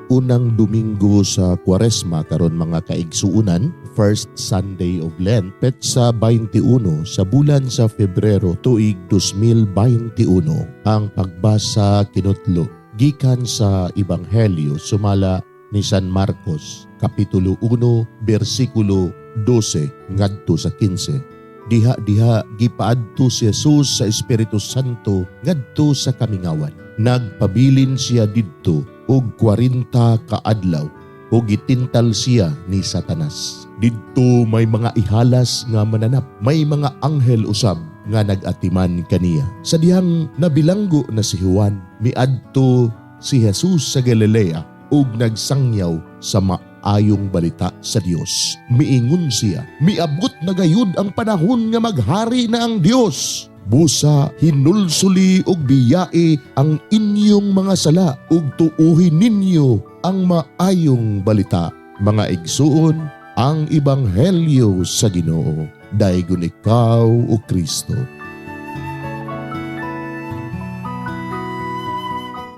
Unang Domingo sa Kwaresma karon, mga kaigsuunan, first Sunday of Lent, petsa 21 sa bulan sa Febrero, tuig 2021. Ang pagbasa kinutlo gikan sa Ebanghelyo sumala ni San Marcos, Kapitulo 1, bersikulo 12 ngadto sa 15. Diha-diha gipaadto si Jesus sa Espiritu Santo ngadto sa kamingawan. Nagpabilin siya didto og 40 ka adlaw ug gitintal siya ni Satanas. Didto may mga ihalas nga mananap, may mga anghel usab nga nag-atiman kaniya. Sa dihang nabilanggo na si Juan, miadto si Jesus sa Galilea ug nagsangyaw sa maayong balita sa Dios. Miingon siya, "Miabot na gayud ang panahon nga maghari na ang Dios. Busa hinulsuli ug biyai ang inyong mga sala ug tuuhi ninyo ang maayong balita." Mga igsuon, ang ebanghelyo sa Ginoo. Daygon ikaw, o Kristo.